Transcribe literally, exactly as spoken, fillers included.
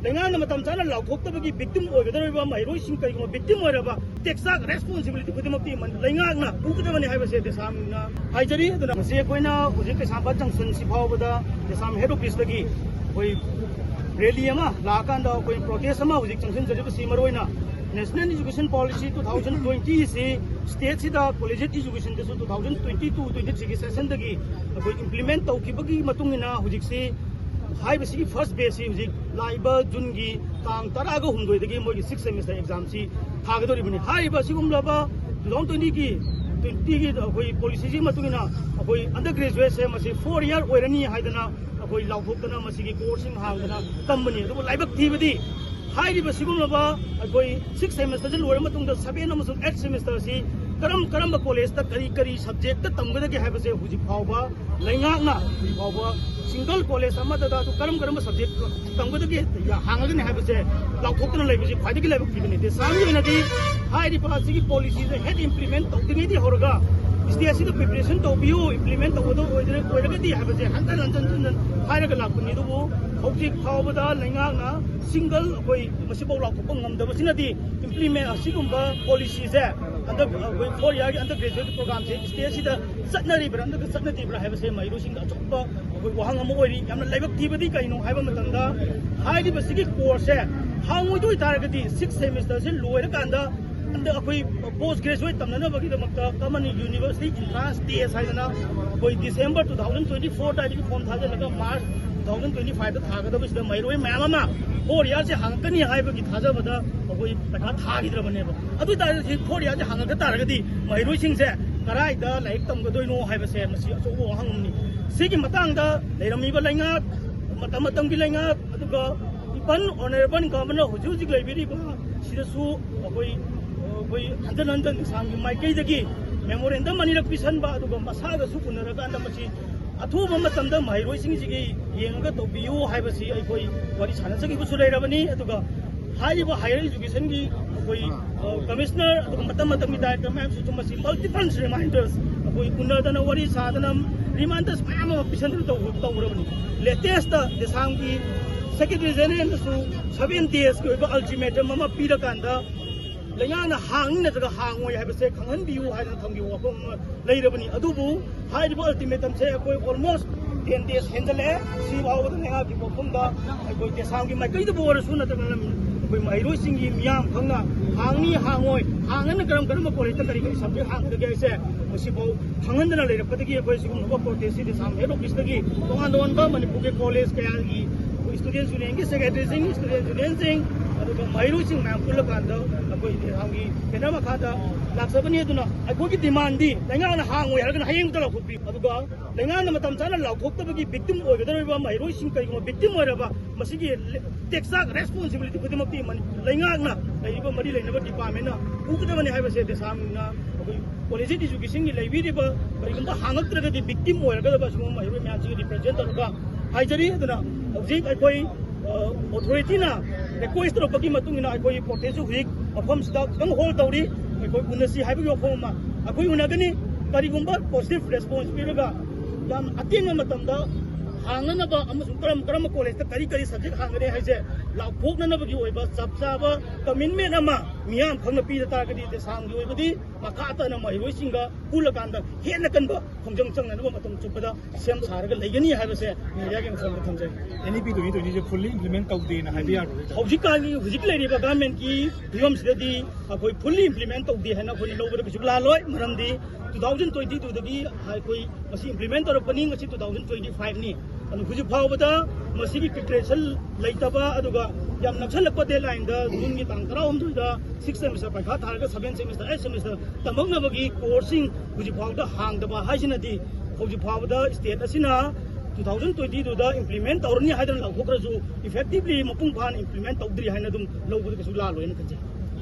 ꯂꯩꯉꯥꯛꯅ ꯃꯇꯝ ꯆꯥꯅ ꯂꯥꯎꯊꯣꯛꯇꯕꯒꯤ victim ꯑꯣꯏꯒꯗꯧꯔꯤꯕ ꯃꯍꯩꯔꯣꯏꯁꯤꯡ, ꯀꯔꯤꯒꯨꯝꯕ victim ꯑꯣꯏꯔꯕ, take responsibility ꯈꯨꯗꯤꯡꯃꯛꯇꯤ ꯂꯩꯉꯥꯛꯅ ꯄꯨꯒꯗꯕꯅꯤ ꯍꯥꯏꯕꯁꯦ ꯗꯦꯁꯥꯝꯅ ꯍꯥꯏꯖꯔꯤ꯫ ꯑꯗꯨꯅ ꯉꯁꯤ ꯑꯩꯈꯣꯏꯅ ꯍꯧꯖꯤꯛ ꯀꯩꯁꯥꯝꯄꯥꯠ junctionꯁꯤ ꯐꯥꯎꯕꯗ ꯗꯦꯁꯥꯝ head officeꯇꯒꯤ ꯑꯩꯈꯣꯏ rally ꯑꯃ ꯂꯥꯛꯑꯀꯥꯟꯗ ꯑꯩꯈꯣꯏ protest ꯑꯃ ꯍꯧꯖꯤꯛ ꯆꯪꯁꯤꯟꯖꯔꯤꯕꯁꯤ ꯃꯔꯨꯑꯣꯏꯅ National Education Policy two thousand twenty ꯑꯁꯤ stateꯁꯤꯗ collegiate educationꯗꯁꯨ two thousand twenty two twenty threeꯒꯤ sessionꯗꯒꯤ ꯑꯩꯈꯣꯏ implement ꯇꯧꯈꯤꯕꯒꯤ ꯃꯇꯨꯡ ꯏꯟꯅ ꯍꯧꯖꯤꯛꯁꯤ ꯍꯥꯏꯔꯤꯕꯁꯤꯒꯤ first batchꯁꯤ ꯍꯧꯖꯤꯛ ꯂꯥꯛꯏꯕ Juneꯒꯤ ꯇꯥꯡ ꯇꯔꯥꯒ ꯍꯨꯝꯗꯣꯏꯗꯒꯤ ꯃꯣꯏꯒꯤ sixth semester examꯁꯤ ꯊꯥꯒꯗꯧꯔꯤꯕꯅꯤ꯫ ꯍꯥꯏꯔꯤꯕ ꯑꯁꯤꯒꯨꯝꯂꯕ two thousand twentyꯒꯤ twentyꯒꯤ ꯑꯩꯈꯣꯏ policyꯁꯤꯒꯤ ꯃꯇꯨꯡ ꯏꯟꯅ ꯑꯩꯈꯣꯏ undergraduateꯁꯦ ꯃꯁꯤ four year ꯑꯣꯏꯔꯅꯤ ꯍꯥꯏꯗꯅ ꯑꯩꯈꯣꯏ ꯂꯥꯎꯊꯣꯛꯇꯅ ꯃꯁꯤꯒꯤ courseꯁꯤꯡ ꯍꯥꯡꯗꯅ ꯇꯝꯕꯅꯤ꯫ ꯑꯗꯨꯕꯨ ꯂꯥꯏꯕꯛ ꯊꯤꯕꯗꯤ ꯍꯥꯏꯔꯤꯕ ꯁꯤꯒꯨꯝꯂꯕ ꯑꯩꯈꯣꯏ sixth semesterꯁꯤ ꯂꯣꯏꯔ ꯃꯇꯨꯡꯗ seventh ꯑꯃꯁꯨꯡ eighth semesterꯁꯤ ꯀꯔꯝ ꯀꯔꯝꯕ collegeꯇ ꯀꯔꯤ ꯀꯔꯤ subjectꯇ ꯇꯝꯒꯗꯒꯦ ꯍꯥꯏꯕꯁꯦ ꯍꯧꯖꯤꯛ ꯐꯥꯎꯕ ꯂꯩꯉꯥꯛꯅ ꯍꯧꯖꯤꯛ ꯐꯥꯎꯕ single college ꯑꯃꯗꯗ ꯑꯗꯨ ꯀꯔꯝ ꯀꯔꯝꯕ subject ꯇꯝꯒꯗꯒꯦ ꯍꯥꯡꯉꯒꯅꯤ ꯍꯥꯏꯕꯁꯦ ꯂꯥꯎꯊꯣꯛꯇꯅ ꯂꯩꯕꯁꯤ ꯈ꯭ꯋꯥꯏꯗꯒꯤ ꯂꯥꯏꯕꯛ ꯊꯤꯕꯅꯤ꯫ ꯗꯦꯁꯥꯝꯒꯤ ꯑꯣꯏꯅꯗꯤ ꯍꯥꯏꯔꯤꯕ ꯑꯁꯤꯒꯤ policyꯁꯦ ꯍꯦꯛ implement ꯇꯧꯗ꯭ꯔꯤꯉꯩꯗꯒꯤ ꯍꯧꯔꯒ stateꯁꯤꯗ preparation ꯇꯧꯕꯤꯌꯨ, implement ꯇꯧꯒꯗꯧ ꯑꯣꯏꯗ꯭ꯔ-, ꯑꯣꯏꯔꯒꯗꯤ ꯍꯥꯏꯕꯁꯦ ꯍꯟꯖꯟ ꯍꯟꯖꯟ ꯍꯟꯖꯟ ꯍꯥꯏꯔꯒ ꯂꯥꯛꯄꯅꯤ꯫ ꯑꯗꯨꯕꯨ ꯍꯧꯖꯤꯛ ꯐꯥꯎꯕꯗ ꯂꯩꯉꯥꯛꯅ single ꯑꯩꯈꯣꯏ ꯃꯁꯤꯐꯥꯎ ꯂꯥꯎꯊꯣꯛꯄ ꯉꯝꯗꯕꯁꯤꯅꯗꯤ implement ꯑꯁꯤꯒꯨꯝꯕ policyꯁꯦ ꯍꯟꯗꯛ ꯑꯩꯈꯣꯏ four yearꯒꯤ undergraduate programꯁꯦ stateꯁꯤꯗ ꯆꯠꯅꯔꯤꯕ꯭ꯔꯥ ꯅꯠꯇ꯭ꯔꯒ ꯆꯠꯅꯗ꯭ꯔꯤꯕ꯭ꯔꯥ ꯍꯥꯏꯕꯁꯦ ꯃꯍꯩꯔꯣꯏꯁꯤꯡꯗ ꯑꯆꯧꯕ ꯑꯩꯈꯣꯏ ꯋꯥꯍꯪ ꯑꯃ ꯑꯣꯏꯔꯤ꯫ ꯌꯥꯝꯅ ꯂꯥꯏꯕꯛ ꯊꯤꯕꯗꯤ ꯀꯩꯅꯣ ꯍꯥꯏꯕ ꯃꯇꯝꯗ ꯍꯥꯏꯔꯤꯕꯁꯤꯒꯤ courseꯁꯦ ꯍꯥꯡꯉꯣꯏꯗꯣꯏ ꯇꯥꯔꯒꯗꯤ sixth semesterꯁꯦ ꯂꯣꯏꯔꯀꯥꯟꯗ ꯍꯟꯗꯛ ꯑꯩꯈꯣꯏ post graduate ꯇꯝꯅꯅꯕꯒꯤꯗꯃꯛꯇ common university entrance test ꯍꯥꯏꯗꯅ ꯑꯩꯈꯣꯏ December two thousand twenty four ꯇꯥꯔꯤꯛꯇꯒꯤ form ꯊꯥꯖꯤꯜꯂꯒ March two thousand twenty fiveꯇ ꯊꯥꯒꯗꯕꯁꯤꯗ ꯃꯍꯩꯔꯣꯏ ꯃꯌꯥꯝ ꯑꯃ four yearꯁꯦ ꯍꯥꯡꯉꯛꯀꯅꯤ ꯍꯥꯏꯕꯒꯤ ꯊꯥꯖꯕꯗ ꯑꯩꯈꯣꯏ ꯄꯩꯈꯥ ꯊꯥꯈꯤꯗ꯭ꯔꯕꯅꯦꯕ꯫ ꯑꯗꯨ ꯑꯣꯏ ꯇꯥꯔꯒꯗꯤ four yearꯁꯦ ꯍꯥꯡꯉꯛꯇ ꯇꯥꯔꯒꯗꯤ ꯃꯍꯩꯔꯣꯏꯁꯤꯡꯁꯦ ꯀꯗꯥꯏꯗ ꯂꯥꯏꯔꯤꯛ ꯇꯝꯒꯗꯣꯏꯅꯣ ꯍꯥꯏꯕꯁꯦ ꯃꯁꯤ ꯑꯆꯧꯕ ꯋꯥꯍꯪ ꯑꯃꯅꯤ꯫ ꯁꯤꯒꯤ ꯃꯇꯥꯡꯗ ꯂꯩꯔꯝꯃꯤꯕ ꯂꯩꯉꯥꯛ, ꯃꯇꯝ ꯃꯇꯝꯒꯤ ꯂꯩꯉꯥꯛ, ꯑꯗꯨꯒ even honourable governor ꯍꯧꯖꯤꯛ ꯍꯧꯖꯤꯛ ꯂꯩꯕꯤꯔꯤꯕ ꯁꯤꯗꯁꯨ ꯑꯩꯈꯣꯏ, ꯑꯩꯈꯣꯏ ꯍꯟꯖꯟ ꯍꯟꯖꯟ ꯑꯁꯥꯝꯒꯤ ꯃꯥꯏꯀꯩꯗꯒꯤ memorandum ꯑꯅꯤꯔꯛ ꯄꯤꯁꯟꯕ, ꯑꯗꯨꯒ ꯃꯁꯥꯒꯁꯨ ꯎꯅꯔꯀꯥꯟꯗ ꯃꯁꯤ ꯑꯊꯨꯕ ꯃꯇꯝꯗ ꯃꯍꯩꯔꯣꯏꯁꯤꯡꯁꯤꯒꯤ ꯌꯦꯡꯉꯒ ꯇꯧꯕꯤꯌꯨ ꯍꯥꯏꯕꯁꯤ ꯑꯩꯈꯣꯏ ꯋꯥꯔꯤ ꯁꯥꯟꯅꯖꯈꯤꯕꯁꯨ ꯂꯩꯔꯕꯅꯤ꯫ ꯑꯗꯨꯒ ꯍꯥꯏꯔꯤꯕ higher educationꯒꯤ ꯑꯩꯈꯣꯏ, ꯑ, commissioner ꯑꯗꯨꯒ ꯃꯇꯝ ꯃꯇꯝꯒꯤ director ꯃꯌꯥꯝꯁꯤꯁꯨ ꯃꯁꯤ multiple reminders ꯑꯩꯈꯣꯏ ꯎꯅꯗꯅ ꯋꯥꯔꯤ ꯁꯥꯗꯅ reminders ꯃꯌꯥꯝ ꯑꯃ ꯄꯤꯁꯟꯗꯅ ꯇꯧ-, ꯇꯧꯔꯕꯅꯤ꯫ Latest ꯗꯦꯁꯥꯝꯒꯤ ꯁꯦꯀ꯭ꯔꯦꯇꯔꯤ ꯖꯦꯅꯔꯦꯜꯅꯁꯨ ꯁꯚꯦꯟ ꯗꯦꯖꯀꯤ ꯑꯣꯏꯕ ꯑꯜꯇꯤꯃꯦꯇꯝ ꯑꯃ ꯄꯤꯔꯀꯥꯟꯗ ꯂꯩꯉꯥꯛꯅ ꯍꯥꯡꯅꯤ ꯅꯠꯇ꯭ꯔꯒ ꯍꯥꯡꯉꯣꯏ ꯍꯥꯏꯕꯁꯦ ꯈꯪꯍꯟꯕꯤꯌꯨ ꯍꯥꯏꯗꯅ ꯊꯝꯈꯤꯕ ꯋꯥꯐꯝ ꯑꯃ ꯂꯩꯔꯕꯅꯤ꯫ ꯑꯗꯨꯕꯨ ꯍꯥꯏꯔꯤꯕ ꯑꯜꯇꯤꯃꯦꯇꯝꯁꯦ ꯑꯩꯈꯣꯏ ꯑꯣꯜꯃꯣꯁ ꯇꯦꯟ ꯗꯦꯖ ꯍꯦꯟꯖꯜꯂꯛꯑꯦ꯫ ꯁꯤ ꯐꯥꯎꯕꯗ ꯂꯩꯉꯥꯛꯀꯤ ꯃꯐꯝꯗ ꯑꯩꯈꯣꯏ ꯇꯦꯁꯥꯝꯒꯤ ꯃꯥꯏꯀꯩꯗꯕꯨ ꯑꯣꯏꯔꯁꯨ ꯅꯠꯇ꯭ꯔꯒꯅ ꯑꯩꯈꯣꯏ ꯃꯍꯩꯔꯣꯏꯁꯤꯡꯒꯤ ꯃꯤꯌꯥꯝ ꯈꯪꯅ ꯍꯥꯡꯅꯤ ꯍꯥꯡꯉꯣꯏ, ꯍꯥꯡꯉꯅ ꯀꯔꯝ ꯀꯔꯝꯕ ꯀꯣꯂꯦꯖꯇ ꯀꯔꯤ ꯀꯔꯤ ꯁꯕꯖꯦꯛ ꯍꯥꯡꯒꯗꯒꯦ ꯍꯥꯏꯁꯦ ꯃꯁꯤꯐꯥꯎ ꯈꯪꯍꯟꯗꯅ ꯂꯩꯔꯛꯄꯗꯒꯤ ꯑꯩꯈꯣꯏ ꯁꯤꯒꯨꯝꯂꯕ ꯄ꯭ꯔꯣꯇꯦꯁꯁꯤꯗꯤ ꯁꯥꯝ ꯍꯦꯠ ꯑꯣꯐꯤꯁꯇꯒꯤ ꯇꯣꯉꯥꯟ ꯇꯣꯉꯥꯟꯕ ꯃꯅꯤꯄꯨꯔꯒꯤ ꯀꯣꯂꯦꯖ ꯀꯌꯥꯒꯤ ꯑꯩꯈꯣꯏ ꯁ꯭ꯇꯨꯗꯦꯟ ꯌꯨꯅꯤꯌꯟꯒꯤ ꯁꯦꯀ꯭ꯔꯦꯇꯔꯤꯁꯤꯡ, ꯁ꯭ꯇꯨꯗꯦꯟ ꯌꯨꯅꯤꯌꯟꯁꯤꯡ, ꯑꯗꯨꯒ ꯃꯍꯩꯔꯣꯏꯁꯤꯡ ꯃꯌꯥꯝ ꯄꯨꯜꯂꯀꯥꯟꯗ ꯑꯩꯈꯣꯏ ꯇꯦꯁꯥꯝꯒꯤ ꯕꯦꯅꯔ ꯃꯈꯥꯗ ꯂꯥꯛꯆꯕꯅꯤ꯫ ꯑꯗꯨꯅ ꯑꯩꯈꯣꯏꯒꯤ ꯗꯤꯃꯥꯟꯗꯤ ꯂꯩꯉꯥꯛꯅ ꯍꯥꯡꯉꯣꯏ ꯍꯥꯏꯔꯒꯅ ꯍꯌꯦꯡꯇ ꯂꯥꯎꯊꯣꯛꯄꯤꯌꯨ꯫ ꯑꯗꯨꯒ ꯂꯩꯉꯥꯛꯅ ꯃꯇꯝ ꯆꯥꯅ ꯂꯥꯎꯊꯣꯛꯇꯕꯒꯤ ꯚꯤꯛꯇꯤꯝ ꯑꯣꯏꯒꯗꯧꯔꯤꯕ ꯃꯍꯩꯔꯣꯏꯁꯤꯡ ꯀꯔꯤꯒꯨꯝꯕ ꯚꯤꯛꯇꯤꯝ ꯑꯣꯏꯔꯕ ꯃꯁꯤꯒꯤ ꯇꯦꯛꯆꯥꯛ ꯔꯦꯁꯄꯣꯟꯁꯤꯕꯤꯂꯤꯇꯤ ꯈꯨꯗꯤꯡꯃꯛꯇꯤ ꯃꯅꯤꯄꯨꯔ ꯂꯩꯉꯥꯛꯅ ꯂꯩꯔꯤꯕ ꯃꯔꯤ ꯂꯩꯅꯕ ꯗꯤꯄꯥꯔꯠꯃꯦꯟꯅ ꯄꯨꯒꯗꯕꯅꯤ ꯍꯥꯏꯕꯁꯦ ꯇꯦꯁꯥꯝꯅ ꯑꯩꯈꯣꯏ ꯀꯣꯂꯦꯖ ꯑꯦꯖꯨꯀꯦꯁꯟꯒꯤ ꯂꯩꯕꯤꯔꯤꯕ ꯀꯔꯤꯒꯨꯝꯕ ꯍꯥꯡꯉꯛꯇ꯭ꯔꯒꯗꯤ ꯚꯤꯛꯇꯤꯝ ꯑꯣꯏꯔꯒꯗꯕ ꯁꯤꯒꯨꯝꯕ ꯃꯍꯩꯔꯣꯏ ꯃꯌꯥꯝꯁꯤꯒꯤ ꯔꯤꯄ꯭ꯔꯖꯦꯟ ꯇꯧꯔꯒ ꯍꯥꯏꯖꯔꯤ꯫ ꯑꯗꯨꯅ ꯍꯧꯖꯤꯛ ꯑꯩꯈꯣꯏ ꯑꯣꯊꯣꯔꯤꯇꯤꯅ ꯔꯤꯀ꯭ꯋꯦꯁ ꯇꯧꯔꯛꯄꯒꯤ ꯃꯇꯨꯡ ꯏꯟꯅ ꯑꯩꯈꯣꯏ ꯄ꯭ꯔꯣꯇꯦꯁꯁꯨ ꯍꯧꯖꯤꯛ ꯃꯐꯝꯁꯤꯗ ꯈꯤꯇꯪ ꯍꯣꯜ ꯇꯧꯔꯤ꯫ ꯑꯩꯈꯣꯏ ꯎꯅꯁꯤ ꯍꯥꯏꯕꯒꯤ ꯋꯥꯐꯝ ꯑꯃ ꯑꯩꯈꯣꯏ ꯎꯅꯒꯅꯤ꯫ ꯀꯔꯤꯒꯨꯝꯕ ꯄꯣꯖꯤꯇꯤꯚ ꯔꯦꯁꯄꯣꯟꯁ ꯄꯤꯔꯒ ꯌꯥꯝ ꯑꯇꯦꯟꯕ ꯃꯇꯝꯗ ꯍꯥꯡꯅꯅꯕ ꯑꯃꯁꯨꯡ ꯀꯔꯝ ꯀꯔꯝꯕ ꯀꯣꯂꯦꯖꯇ ꯀꯔꯤ ꯀꯔꯤ ꯁꯕꯖꯦꯛ ꯍꯥꯡꯒꯅꯤ ꯍꯥꯏꯁꯦ ꯂꯥꯎꯊꯣꯛꯅꯅꯕꯒꯤ ꯑꯣꯏꯕ ꯆꯞ ꯆꯥꯕ ꯀꯃꯤꯠꯃꯦꯟ ꯑꯃ ꯃꯤꯌꯥꯝ ꯈꯪꯅ ꯄꯤꯗ ꯇꯥꯔꯒꯗꯤ ꯇꯦꯁꯥꯝꯒꯤ ꯑꯣꯏꯕꯗꯤ ꯃꯈꯥ ꯇꯥꯅ ꯃꯍꯩꯔꯣꯏꯁꯤꯡꯒ ꯄꯨꯜꯂꯀꯥꯟꯗ ꯍꯦꯟꯅ ꯀꯟꯕ ꯈꯣꯡꯖꯪ ꯆꯪꯅꯅꯕ ꯃꯇꯝ ꯆꯨꯞꯄꯗ ꯁꯦꯝ ꯁꯥꯔꯒ ꯂꯩꯒꯅꯤ ꯍꯥꯏꯕꯁꯦ ꯃꯦꯗꯤꯌꯥꯒꯤ ꯃꯐꯝꯗ ꯊꯝꯖꯒꯦ꯫ ꯑꯦꯟ ꯏ ꯄꯤ ꯇ꯭ꯋꯦꯟꯇꯤ ꯇ꯭ꯋꯦꯟꯇꯤꯁꯦ ꯐꯨꯜꯂꯤ ꯏꯝꯄ꯭ꯂꯤꯃꯦꯟ ꯇꯧꯗꯦꯅ ꯍꯥꯏꯕ ꯌꯥꯔꯣꯏ꯫ ꯍꯧꯖꯤꯛꯀꯥꯟꯒꯤ ꯍꯧꯖꯤꯛ ꯂꯩꯔꯤꯕ ꯒꯚꯔꯟꯃꯦꯟꯠꯀꯤ ꯐꯤꯕꯝꯁꯤꯗꯗꯤ ꯑꯩꯈꯣꯏ ꯐꯨꯜꯂꯤ ꯏꯝꯄ꯭ꯂꯤꯃꯦꯟ ꯇꯧꯗꯦ ꯍꯥꯏꯅ ꯑꯩꯈꯣꯏꯅ ꯂꯧꯕꯗ ꯀꯩꯁꯨ ꯂꯥꯜꯂꯣꯏ꯫ ꯃꯔꯝꯗꯤ ꯇꯨ ꯊꯥꯎꯖꯟ ꯇ꯭ꯋꯦꯟꯇꯤ ꯇꯨꯗꯒꯤ ꯑꯩꯈꯣꯏ ꯃꯁꯤ ꯏꯝꯄ꯭ꯂꯤꯃꯦꯟ ꯇꯧꯔꯛꯄꯅꯤ꯫ ꯉꯁꯤ ꯇꯨ ꯊꯥꯎꯖꯟ ꯇ꯭ꯋꯦꯟꯇꯤ ꯐꯥꯏꯚꯅꯤ꯫ ꯑꯗꯨ ꯍꯧꯖꯤꯛ ꯐꯥꯎꯕꯗ ꯃꯁꯤꯒꯤ ꯄ꯭ꯔꯤꯄꯦꯔꯦꯁꯟ ꯂꯩꯇꯕ, ꯑꯗꯨꯒ ꯌꯥꯝ ꯅꯛꯁꯜꯂꯛꯄ ꯗꯦꯗꯂꯥꯏꯟꯗ ꯖꯨꯟꯒꯤ ꯇꯥꯡ ꯇꯔꯥꯍꯨꯝꯗꯣꯏꯗ ꯁꯤꯛꯁ ꯁꯦꯃꯤꯁꯇꯔ ꯄꯩꯈꯥ ꯊꯥꯔꯒ ꯁꯚꯦꯟ ꯁꯦꯃꯤꯁꯇꯔ, ꯑꯩꯠ ꯁꯦꯃꯤꯁꯇꯔ ꯇꯝꯃꯛꯅꯕꯒꯤ ꯀꯣꯔꯁꯁꯤꯡ ꯍꯧꯖꯤꯛ ꯐꯥꯎꯕꯗ ꯍꯥꯡꯗꯕ ꯍꯥꯏꯁꯤꯅꯗꯤ ꯍꯧꯖꯤꯛ ꯐꯥꯎꯕꯗ ꯁ꯭ꯇꯦꯠ ꯑꯁꯤꯅ ꯇꯨ ꯊꯥꯎꯖꯟ ꯇ꯭ꯋꯦꯟꯇꯤ ꯇꯨꯗ ꯏꯝꯄ꯭ꯂꯤꯃꯦꯟ ꯇꯧꯔꯅꯤ ꯍꯥꯏꯗꯅ ꯂꯥꯎꯊꯣꯛꯈ꯭ꯔꯁꯨ ꯏꯐꯦꯛꯇꯤꯚꯂꯤ ꯃꯄꯨꯡ ꯐꯥꯅ ꯏꯝꯄ꯭ꯂꯤꯃꯦꯟ ꯇꯧꯗ꯭ꯔꯤ ꯍꯥꯏꯅ ꯑꯗꯨꯝ ꯂꯧꯕꯗ ꯀꯩꯁꯨ ꯂꯥꯜꯂꯣꯏꯅ ꯈꯟꯖꯩ꯫